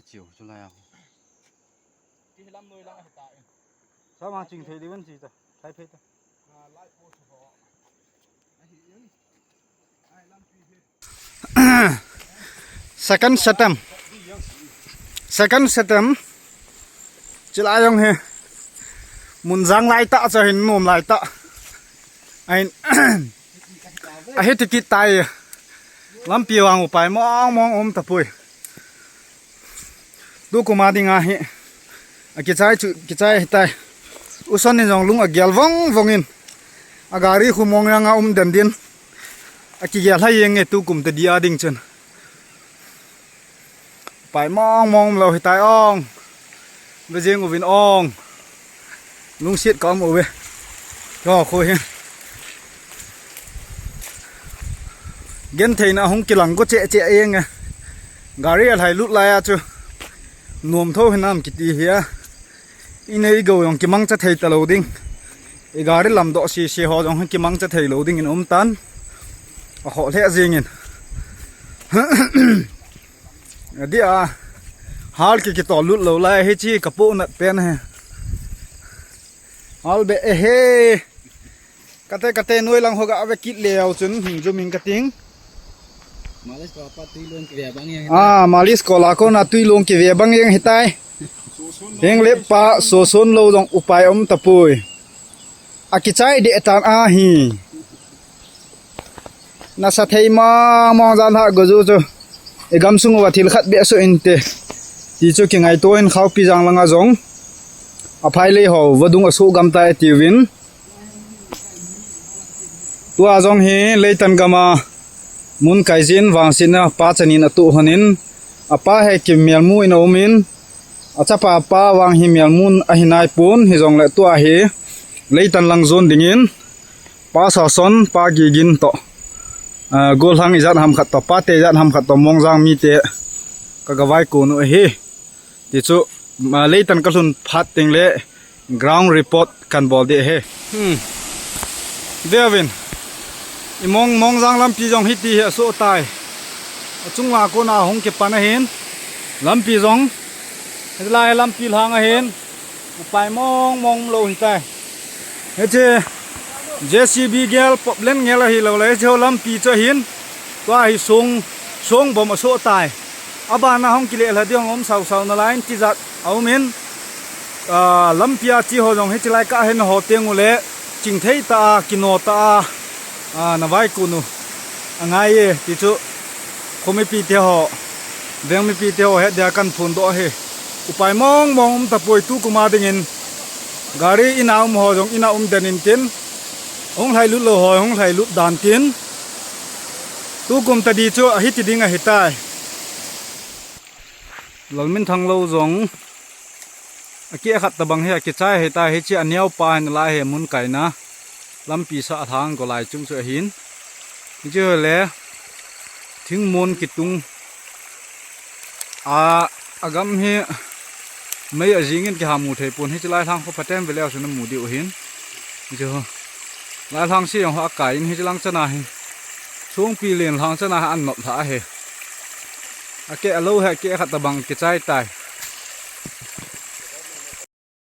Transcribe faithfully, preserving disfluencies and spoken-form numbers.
Chiu chu lai a. Sama ching thei diu an chi ta. Thai phei ta. Second setam. Second setam. Chilai jong hi. Mun jang lai ta cha hin nom lai ta. Ahin. Ahi ti kit tai. Lampi vang upai mong mong um tapoi. Tukum a ding ahi. Akichai chu, kichai hitai. U Son in jong lung agel vong vong in. A gari khu Mongjang a um den din. Akigel hai jeng e tukum tadi a ding chun. Pai mong mong lou hitai ong. Ve jeng uvin ong. Lungsiat ka um uve. Cho khu hi. Gentheina hung kilang ko che che eng e. Gari a lhai lut lai a chu. Nuam tho hinam kiti hi a. I nei go jong kimangcha thei ta lou ding. I gari lam doh si si ho jong kimangcha thei lou ding in um tan. A ho lheh jing in. Adia, hal ki kitol lut lou lai hi chi ka pu nat pen he. Hal be e he. Kate kate noi lang ho ga ve kit leu chun hing jum in ka ting. Malis ko pa tui long ki ve bang yang. Ah, malis ko la ko na tui long ki ve bang yang hitai. Heng le pa so son lou jong upai um tapoi. Akichai de tan ahi. Nasa thei mong mong jan ha go ju chu. I gam sung uva thil khat be so inte. Ti chu kingaito in Khaupi jang langa jong. A phai lei ho vadung a su gam ta e tiuvin. Tua jong hi Leitan gama mun kai jin vangsetna pa chanin a tu honin. A pa he kimelmu in a umin. A chapa pa vang hi melmu ahi nai pon hi jong le tua hi Leitan lang jon dingin. Pa Sason, Pa Gigin to. Ah, Golhang ijat ham khat to, Pa te ijat ham khat to, Mongjang mite. Ka gavai ko nu ahi. Ti chu, ah, Leitan ka lhun phat teng le ground report kan bol de he. Hmm. Ve uvin. I Mong, Mongjang lampi jong hiti hi a so tai. A chung la ko na hung kipan ahin. Lampi jong. Hila he lampi lhang ahin. Upai mong mong lou hitai. Hiche J C B gel pop len ngel ahi lou le, hiche lampi chu ahin. Tua hi song, song bom a so tai. Abana hung kile la diong um sau sau na line ti jat a umin. Ah, lampi a chi ho jong hiche lai ka hin ho teng u le ching thei ta a, kino ta a. Ah, na vai ku nu. A ngai e, ti chu. Khomipi te ho. Veng mipi te ho he dia kan phun do he. Upai mong mong um tapoi tukum a dingin. Gari ina um ho jong ina um den in tin. Hung lhai lut lou ho, hung lhai lut dan tin. Tukum tadi chu ahi ti ding ahi tai. Lalminthang lou jong. A keh khat tabang hi a kichai hitai, hiche a neo pa hin lai he mun kaina. Lampi sa a lhang ko lai chung chu ahin. Hiche le thingmon kitung a, a gam hi mei a jingin kiha mu thei pon hiche lai lhang kho phaten veleu suna mu diu ahin. Hiche ho. Lai lhang se jong ho a kai in hiche lang chana hi. Songpi len lhang chana hi an nop lha ahi. A keh a lou he a keh khat tabang kichai tai.